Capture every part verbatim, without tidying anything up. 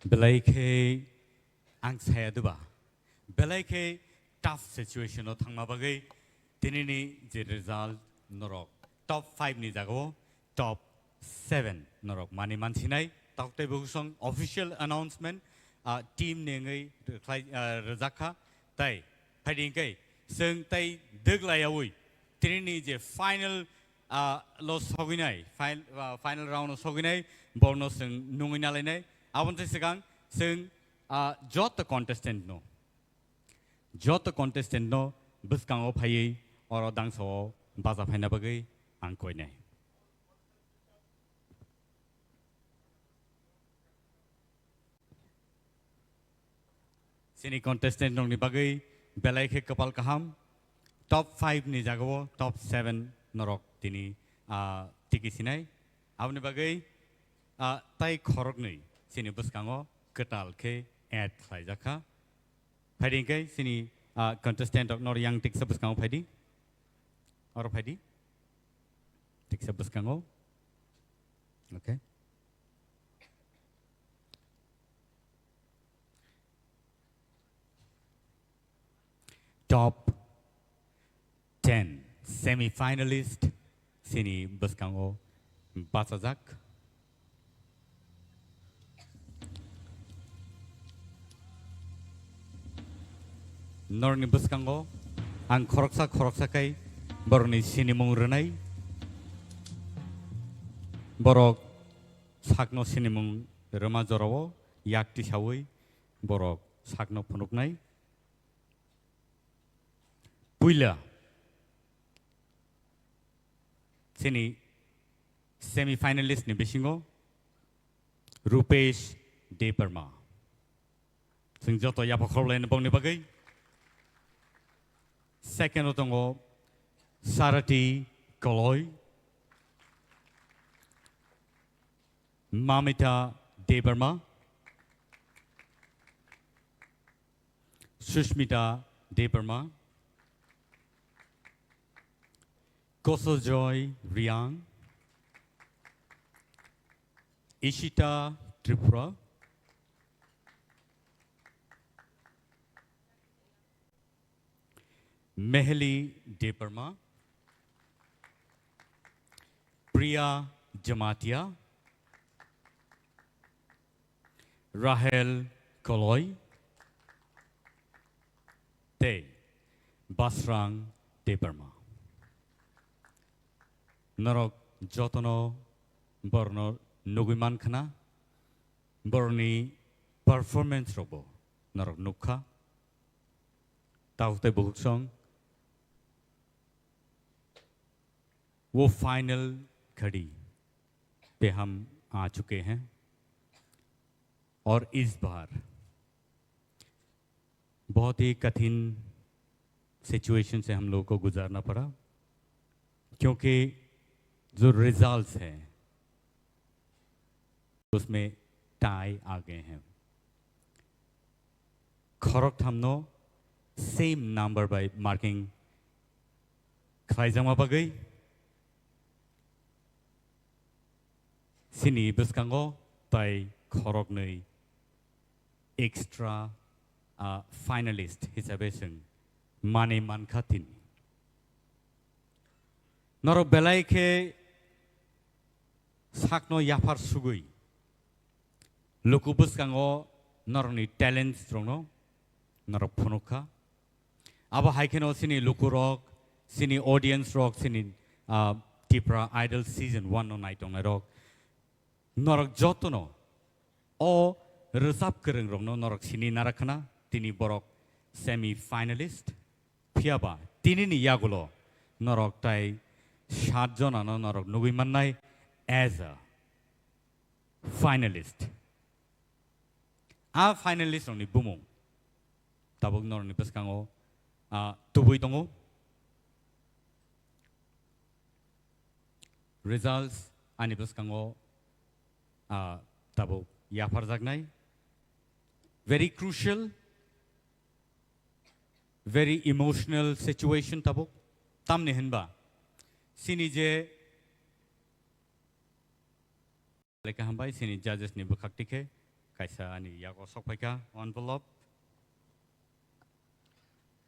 Belai khe ang saya diba, belai khe tough situation o thangma bagwi tinini je result norok top five ni jagao top seven norok mani mansinai, tok tei bukusong official announcement, ah, team ni wngwi rwkhlai, ah, rwjak kha. Tai phaidi hwnkhe chwng tai dwglaiyaui tinini je final, ah, lo sogwinai, fin-, ah, final round o sogwinai, borno chwng nungwi nalainai. Aboni swkang chwng, ah, joto contestant no, joto contestant no bwskango phaiwi oro dangsa o bacha phaina bagwi ang koinai. Chini contestant rokni bagwi belai khe kwpal kaham. Top five ni jagao top seven norok tini, ah, tiki sinai. Aboni bagwi, ah, tai khoroknwi chini bwskango kwtal khe add khlaijak kha. Phaidi hwnkhe chini, ah, contestant rok nor yang tiksa bwskango phaidi. Oro phaidi. Tiksa bwskango. Okay. Top ten semi-finalist chini bwskango bachajak. Norokni bwskango ang khoroksa khoroksa khe borokni sinimung rwnai. Borok sakno sinimung rwma jorao yak tisaui borok sakno phunuknai. Puila chini semi-finalist ni bisingo Rupesh Debbarma. Chwng joto yapha khorokhlaini bongni bagwi. Second o tongo Sarati Koloi, Mamita Debbarma, Sushmita Debbarma, Kosojoy Riang, Ishita Tripura, Meheli Debbarma, Priya Jamatia, Rahel Koloi tei Basrang Debbarma. Norok jotono borokno nugwi mankhana, borokni performance rokbo norok nukha. Tabuk tei bukhuk song, वो फाइनल घड़ी पे हम आ चुके हैं और इस बार बहुत ही कठिन सिचुएशन से हम लोगों को गुजारना पड़ा, क्योंकि जो रिजल्ट्स हैं उसमें टाई आ गए हैं। Khorok thamno same number bai marking khlaijakma bagwi chini bwskango tai khoroknwi extra, ah, finalist hisabe chwng mani mankha tini. Norok belai khe sakno yaphar sugwi luku bwskango norokni talents rokno norok phunukha. Abo hai kheno chini lukurok, chini audience rok, chini, ah, Tipra Idol Season one no naitongnai rok, norok jotono o rwchap kwrwng rokno norok sini narakhana, tini borok semi finalist. Phiyaba tinini yagulo norok tai sat jonano norok nugwi mannai as a finalist. A finalist rokni bumung tabuk norokni bwskango, ah, tubui tongo. Results ani bwskango, ah, tabuk yapharjaknai. Very crucial, very emotional situation tabuk. Tamni hinba chini je Lekha hambai chini judges ni bwkhak tikhe Kaisa ani yago sok phaikha envelope.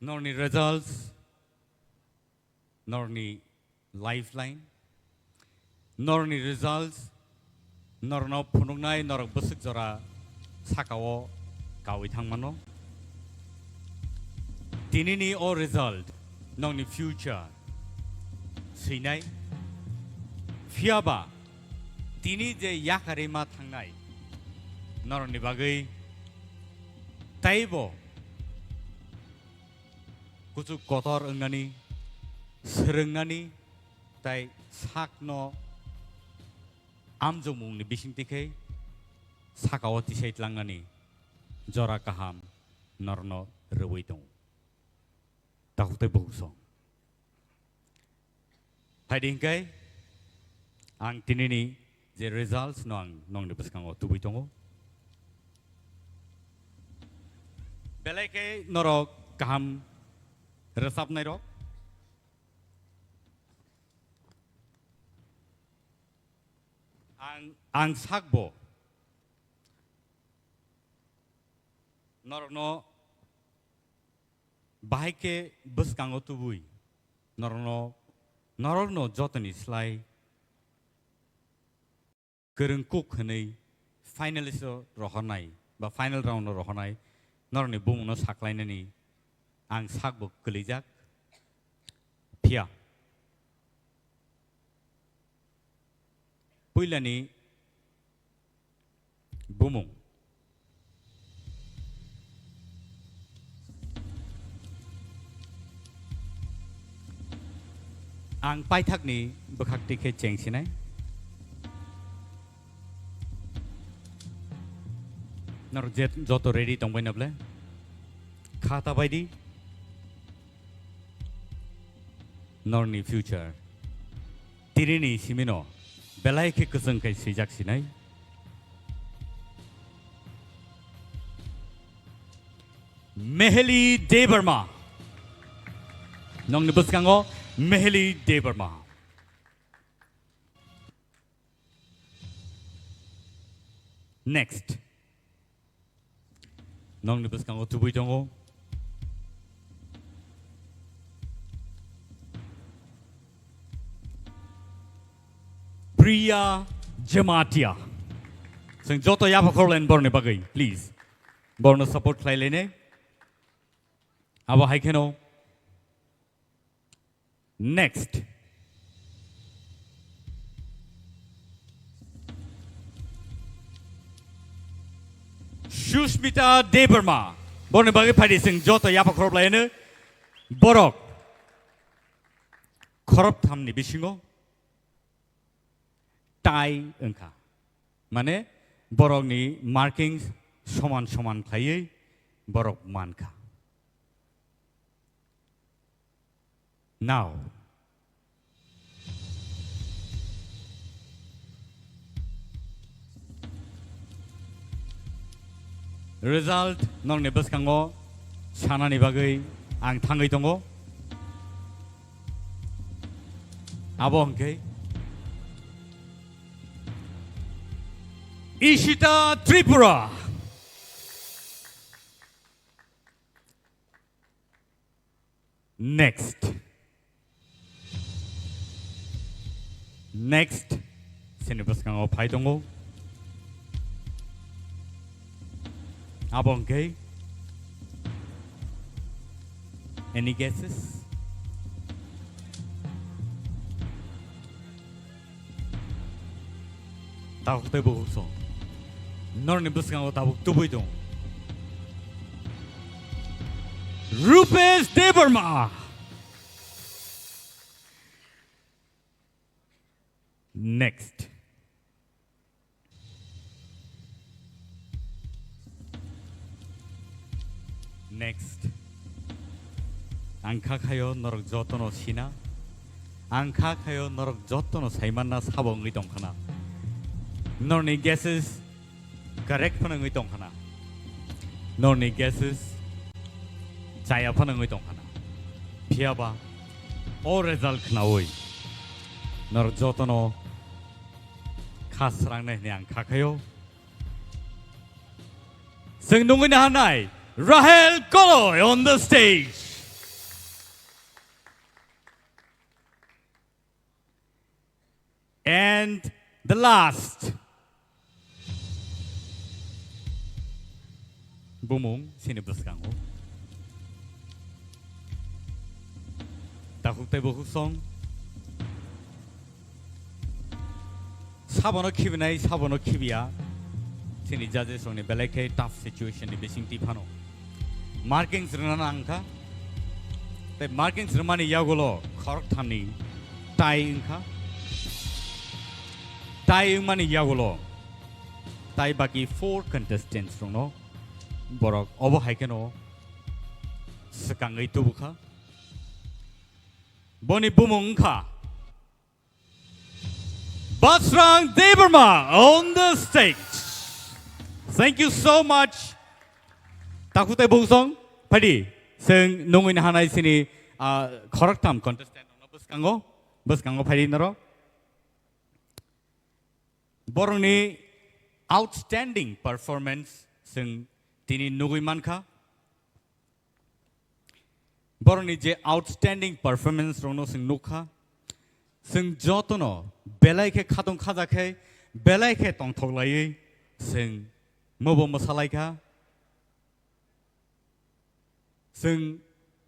Norni results, norni lifeline, norni results, norno phunuknai norok bwswk jora sakao kawi thangmano. Tinini o result nokni future swinai. Phiyaba tini je yakarwi ma thangnai norokni bagwi taibo kuchuk kotor wngnani, swrwngnani, tai sakno amjokmungni bisingtwi khe sakao tisai tlangnani jora kaham norno rwui tongo. Takhuk tei bukhuk song. Phaidi hwnkhe ang tinini je results no ang nokni bwskango tubui tongo. Belai khe norok kaham rwchapnairok. Ang, ang sakbo norokno bahai khe bwskango tubui norokno, norokno jotoni slai kwrwng kuk hwnwi finalist o rohornai ba final round o rohornai norokni bumungno saklainani ang sakbo kwlijak. Phiya puilani bumung. Ang paithakni bwkhak twi khe chengsinai. Nor jet joto ready tongbai na ble? Kha ta bai di. Norni future. Tinini simino belai khe kwchwng khai swijak sinai. Meheli Debbarma. Nokni bwskango Meheli Debbarma. Next. Nokni bwskango tubui tongo. Priya Jamatia. Chwng joto yapha khorlaini borni bagwi, please. Borno support khlai lainai. Abo hai kheno. Next. Sushmita Debbarma. Borni bagwi phaidi chwng joto yapha khorop laino. Borok khorop thamni bisingo tie wngkha. Mane borokni marking soman soman khlaiwi borok mankha. Now. Result nokni bwskango sanani bagwi ang thangwi tongo. Abo hwnkhe Ishita Tripura. Next. Next. Sini bwskango phai tongo. Abo hwnkhe. Any guesses? Tabuk tei bukhuk song. Norni bwskango tabuk tubui tong. Rupesh Debbarma. Next. Next. Ang kha khayo norok jotono sina. Ang kha khayo norok jotono saimanna sabo wngwi tongkhana. Norni guesses correct phano wngwi tongkhana. Norni guesses chaya phano wngwi tongkhana. Phiyaba o result khnaui norok jotono kha srangnai hwnwi ang kha khayo. Chwng nungwi nahanai Rahel Koloi on the stage. And the last. Bumung sini bwskango. Takhuk tei bukhuk song. Sabono khibinai, sabono khibiya. Chini judges rokni belai khe tough situation ni bising twi phano. Markings rwna nang kha. Tei markings rwmani yagulo khorok thamni tie wngkha. Tie wngmani yagulo tai baki four contestants rokno borok obo hai kheno swkangwi tubukha. Boni bumung wngkha Basrang Debbarma on the stage. Thank you so much. Takhuk tei bukhuk song, phaidi, chwng nungwi nahanai sini, ah, khoroktham contestant rokno bwskango, bwskango phaidi norok. Borokni outstanding performance chwng tini nugwi mankha. Borokni je outstanding performance rokno chwng nukha, chwng jotono belai khe khatong khaja khe, belai khe tongthok laiwi chwng mobo mwsa laikha, chwng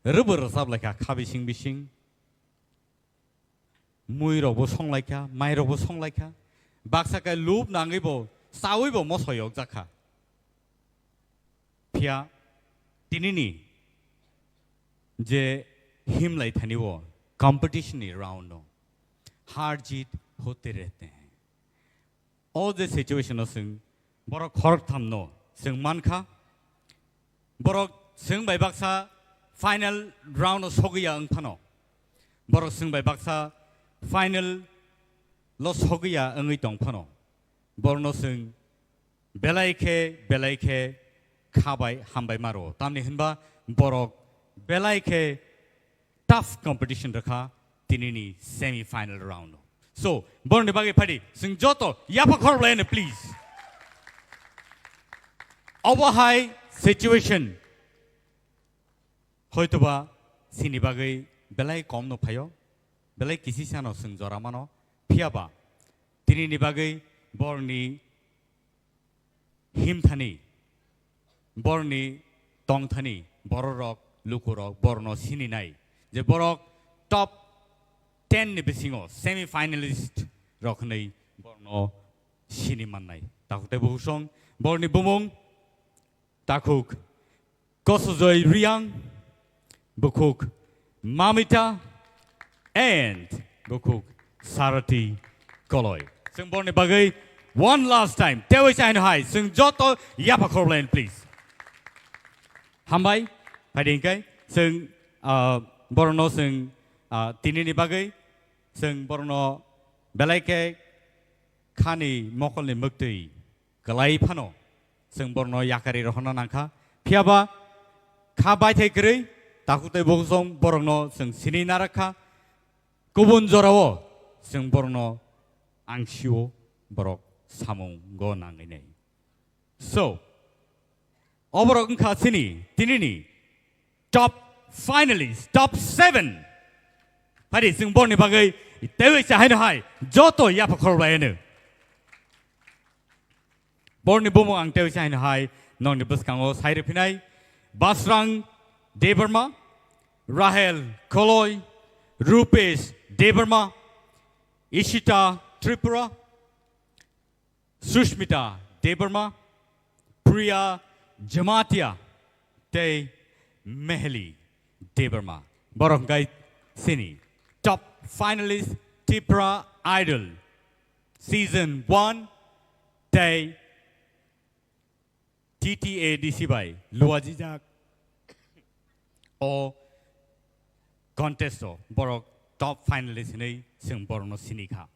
rwbo rwchap laikha kha bising bising. Mui rokbo song laikha, mai rokbo song laikha, baksa khe lub nangwi bo chawi bo mosoi yokjakha. Phiya tinini je himlai thani o competition ni round no har jeet hote rehte hain. O je situation no chwng borok khoroktham no chwng mankha. Borok chwng bai baksa final round o sogwi ya wng phano. Borok chwng bai baksa final lo sogwi ya wngwi tong phano. Borokno chwng belai khe, belai khe kha bai hambai maro. Tamni hinba borok belai khe tough competition rwkha tinini semi final round o. So, borokni bagwi phaidi, chwng joto yapha khorok laino, please. Obo hai situation hoitoba chini bagwi belai kom no phaio, belai kisi sano chwng jora mano, phiya ba tinini bagwi borokni himthani, borokni tongthani, bororok, lukurok, borokno sininai je borok top ten ni bisingo semi finalist rok hwnwi borokno sini mannai. Takhuk tei bukhuk song, borokni bumung takhuk Kosojoi Riang, bukhuk Mamita, and bukhuk Sarati Koloi. Chwng borokni bagwi one last time tewi chaino hai chwng joto yapha khorok laino, please. Hambai, phaidi hwnkhe chwng, ah, borokno chwng, ah, tinini bagwi chwng borokno belai khe khani mokolni mwktwi kwlai phano chwng borokno yakari rohorna nangkha. Phiya ba kha baithai kwrwi takhuk tei bukhuk song borokno chwng sini narakha. Kubun jorao chwng borokno ang sio borok samungo nangwi nai. So, oborok wngkha chini tinini top finalist, top seven. Phari chwng borni bagwi tewi cha haino hai joto yapha khorok laino. Borni bumung ang tewi cha haino hai nokni bwskango sai rwphinai Basrang Debbarma, Rahel Koloi, Rupesh Debbarma, Ishita Tripura, Sushmita Debbarma, Priya Jamatia, tei Meheli Debbarma. Borok hwnkhe chini top finalist Tipra Idol season one tei T T A D C bai luajijak o contest o borok top finalist hinwi chwng borokno sini kha.